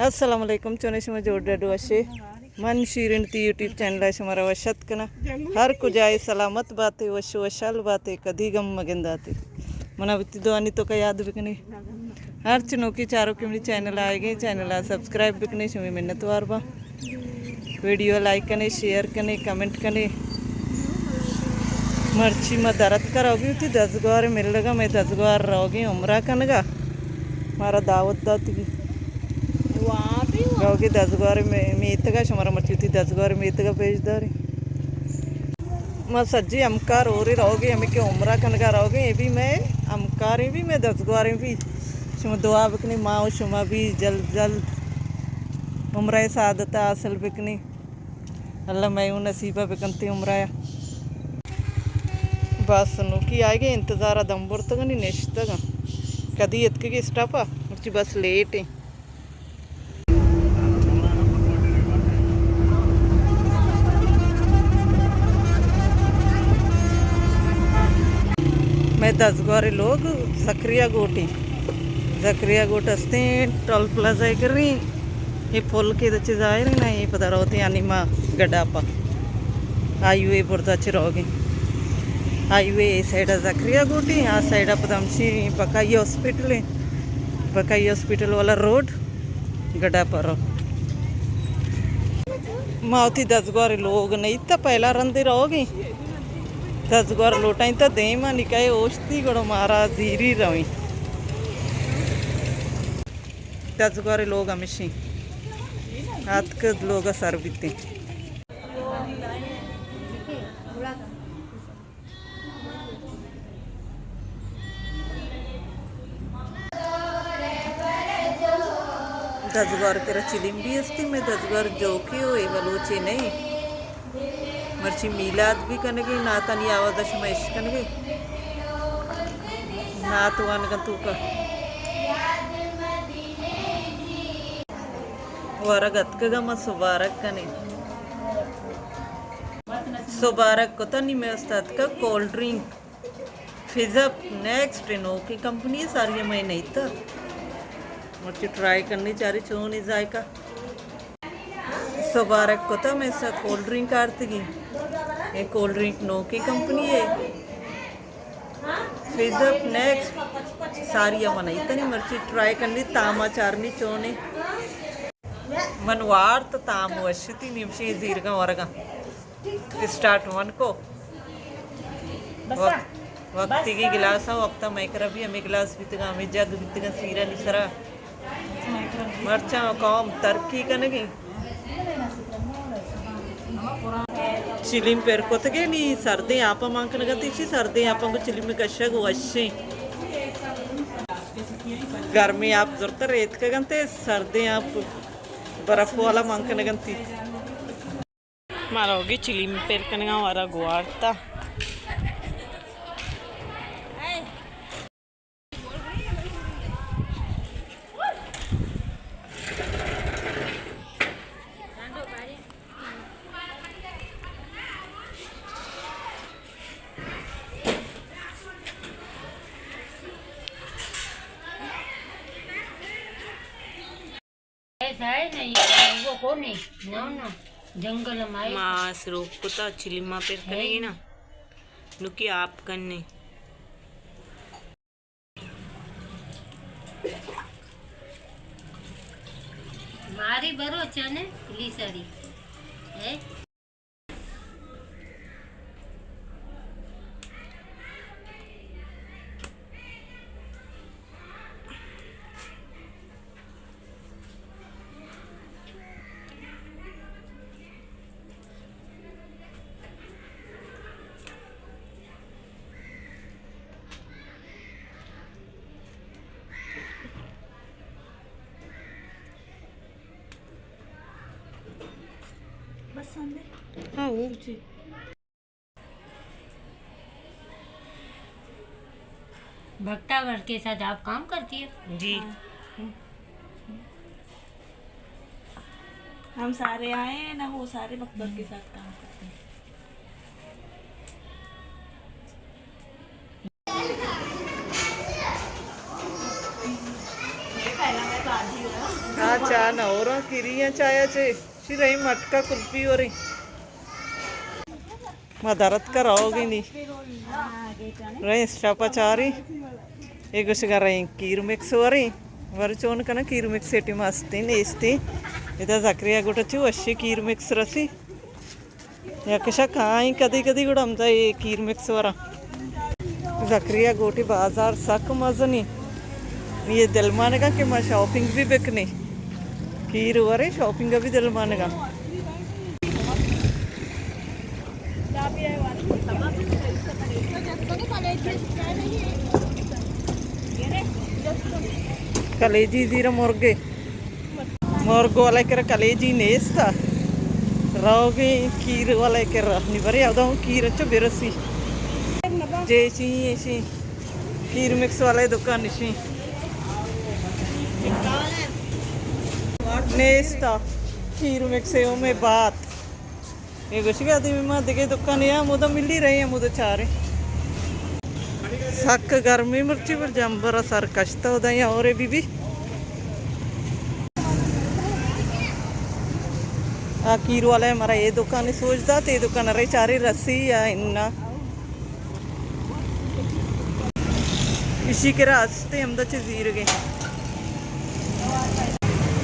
السلام علیکم، چونے شما؟ جوڑ ڈڈ وشے؟ من شیرین تی یوٹیوب چینل ءَ شما را وش اتک کناں۔ ہر کجائے سلامت باتے، وش وشحال باتے، کدی غم مگنداتے۔ منا وتی دعانی توکا یاد بکنے۔ ہر چنوکی چاروکے منی چینل آئے گے، چینل ءَ سبسکرائب بکنے، شمی منتوار باں۔ ویڈیو لائک کنے، شیئر کنے، کمنٹ کنے۔ مرچی ما درتکا روگی وتی دزگوار ملگا، مئے دزگوار روگی عمرہ کنگا، مارا دعوت داتگی۔ روگی دزگوار مے-، میتگا، شمارا مرچی وتی دزگوار میتگا پیش داری۔ ما سجی ہمکار ہورے روگی، ہمیں کہ عمرہ کنگا روگی، اے بھی مئے ہمکاریں بھی، مئے دزگواریں بھی۔ شما دعا بکنی، ما و شما بھی جلد جلد عمرہ سعادت حاصل بکنی۔ اللہ مئے و نصیبہ بکنتی عمرہ۔ بس نوکی آئے گے، انتظار دم برتگنی نشتگاں۔ کدی اتکگی اسٹاپا؟ مرچی بس لیٹ ہیں۔ مئے دزگوارے لوگ زکریا گوٹی، زکریا گوٹ ہستیں ٹول پلازہ کریں۔ یہ پل کے دچے ظاہر ہے نا، یہ پتہ روتے یعنی ما گڈاپا ہائی وے بردا چہ روگیں۔ ہائی وے اے سائیڈ زکریا گوٹی، آ سائیڈ پتہ ہمشی بقائی ہاسپٹل ہے، بقائی ہاسپٹل والا روڈ۔ گڈا پرو۔ ما وتی دزگوار لوگ نیت، پہلا رندے روگیں۔ دزگوار لوٹائیں تا دیما نکاح اوشتی گڑا مارا زیری رویں۔ دزگوار لوگ ہمشیں۔ آتک لوگ سر بیتیں۔ دزگوار کرا چلیم بھی استی، میں دزگوار جوکی ہو، اے بلوچے نہیں۔ مرچی میلاد بھی کنگے، ناتانی آواز شما اش کنگے۔ نات وانگا توکا۔ ورگ اتکگا ما سبارگ کنیں۔ سبارگ کتا نی میں استاد کا cold drink. Phase up next نوکیں کمپنی ساری میں نہیں تا۔ مرچی ٹرائی کرنی چاری چونی ذائقہ۔ سبارگ کتا میں سا کولڈ ڈرنک آرتگی۔ اے کولڈ ڈرنک نوکیں کمپنی ہے۔ فیز اپ نیکسٹ ساری من ایتنی مرچی ٹرائی کنی تاما چارنی چونے۔ من وارت تام وشتی نیمشی زیرگاں ورگاں۔ اسٹارٹ ون کو۔ وقت، وقتی کی گلاس ہاں، وقتا میں کرا بھی ہمیں گلاس بیتگا، ہمیں جگ بیتگا سیرا نی سرا۔ مرچاں قوم ترقی کنگی۔ چلیم پر کتگے نی سردیں آپا مان کنگا تیشی، سردیں آپا کو چلیم کشگ وشیں۔ گرمی آپ زرتا ریت کگنتے، سردیں آپ برف والا مان کنگنتی۔ مارا ہوگی چلیم پر کنگا وارا گوارتا۔ ایسا ہے نہیں، وہ کون ہے؟ نہ، نہ، جنگل ہمارے۔ ما سروک کتا چلیم پر کنگی نا، نکی آپ کنی۔ ماری بروچاں پولیس آڑی۔ اے؟ بس ہم دے۔ ہاں، وہ۔ جی۔ بختاور کے ساتھ آپ کام کرتی ہو؟ جی۔ ہاں۔ ہم سارے آئے ہیں نا، وہ سارے بختاور کے ساتھ کام کرتے ہیں۔ ہاں، چا نہ ہورا کیریاں چایا چے، شی رہی مٹکا کلپی وریں۔ ما درت کا روگی نی۔ رئیں اسٹاپ ءَ چاریں۔ اے گوشگا رئیں کیر مکس وریں۔ ور چون کنا کیر مکس ایٹی مستیں نیستیں۔ ادا زکریا گوٹا چو وشی کیر مکس رسی۔ یک شک آئیں کدی کدی گڑا ہمدا اے کیر مکس وراں۔ زکریا گوٹی بازار سک مزنی۔ یہ دل مانگا کہ ما شاپنگ بھی بکنی۔ کیر ورے شاپنگ بھی دل مانگا۔ کلیجی زیرا مرگے۔ مرگ والا کرا کلیجی نیستا۔ روگیں کیر والا کرا۔ نی برے اودا ہوں کیر اچو برسی۔ جے چی ایشی۔ کیر مکس والا دکان ایشی۔ نیستا۔ کیر مکس ہے میں بات۔ اے گوشگا ادی ما دگہ دکانے آ، ہمودا ملی رہے، ہمودا چارے۔ سک گرمی مرچی بل جمبر سر کشتا ادا یا اورے بی بی۔ آ کیر والا مارا اے دکانے سوج دات، اے دکان رے چارے رسی یا انا۔ ایشی کرا ہستے ہمدا چہ زیرگیں۔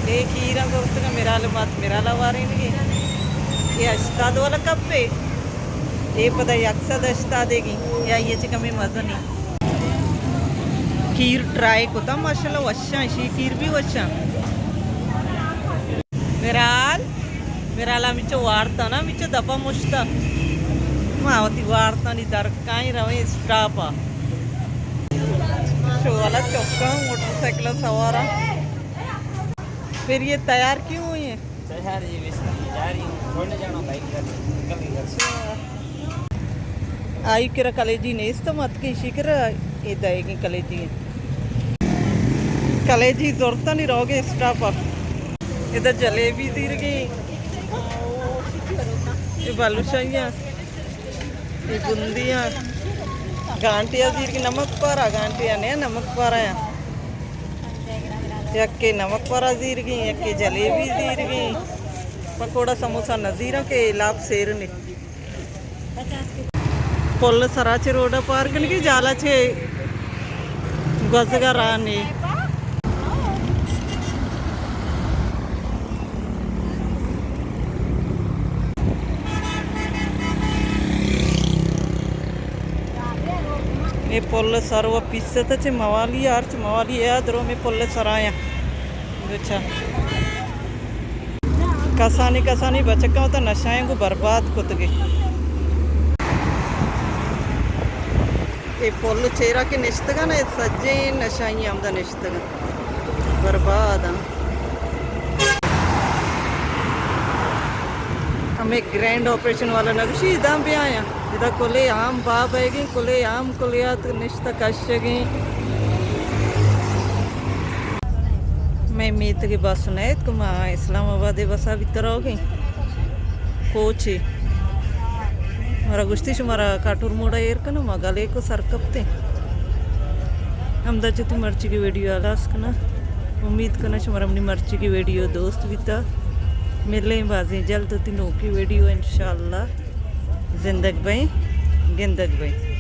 اے کیراں زرتگاں مرال مات مرال وارینگیں۔ اے ہشتاد والا کپے۔ اے پدا یک سد ہشتاد گی۔ یا یہ چہ کمی مزنی۔ کیر ٹرائی کتا ماشاءاللہ وشاں، ایشی کیر بھی وشاں۔ مرال، مرال ہمچو وارتا نا، ہمچو دپا مشتا۔ ما وتی وارتانی درکائیں رویں اسٹاپ آ۔ شوالا چکا موٹر سائیکل سوارا۔ پھر یہ تیار کیوں ہوئی ہیں؟ تیار یہ بس جا رہی ہوں، چھوڑنے جانا بائک گھر، نکل گئی گھر سے۔ آئی کرا کلیجی نیست، مت کے ایشی کرا اے دئیگیں کلیجی۔ کلیجی زرتانی روگیں اسٹاپ ءَ۔ ادا جلیبی زیرگیں۔ اے بالوشاہیاں۔ اے بندیاں۔ گانٹیا زیرگیں نمک پارا، گانٹیا نے نمک پارا یا۔ یکے نمک پارا زیرگیں، یکے جلیبی زیرگیں۔ پکوڑا سموسہ نہ زیراں کہ لاپ سیر نے۔ پل سرا چہ روڈ ءَ پار کنگی، جالا چہ گوزگ ءَ راہ نے۔ اے پل سر و پیست چہ موالی، ہرچ موالی ءَ درو میں پل سرایاں۔ اچھا۔ کسانی کسانی بچکاں وتا نشائیں گوں برباد کتگے۔ اے پل چیرا کہ نشتگاں نا، اے سجیں نشائیں ہمدا نشتگاں۔ برباد آں۔ ہمیں گرینڈ آپریشن والا نہ گوشی، ادا بیایاں۔ ادا کلے عام باب ایگیں، کلے عام کلیات نشتہ کشگیں۔ مئے میتگ ءِ بس نہ اتک، ما اسلام آباد ءِ بس ءَ بیتہ روگیں۔ کوچے۔ مارا گوشتی شمارا کاٹور موڑ ءَ ایر کناں، ما گلے کو سر کپتیں۔ ہمدا چہ وتی مرچیگی ویڈیو ہلاس کناں۔ امید کناں شمارا منی مرچیگی ویڈیو دوست بیتہ۔ ملیں بازیں جلد وتی نوکی ویڈیو انشاءاللہ۔ زندگ بئیں، گندگ بئیں۔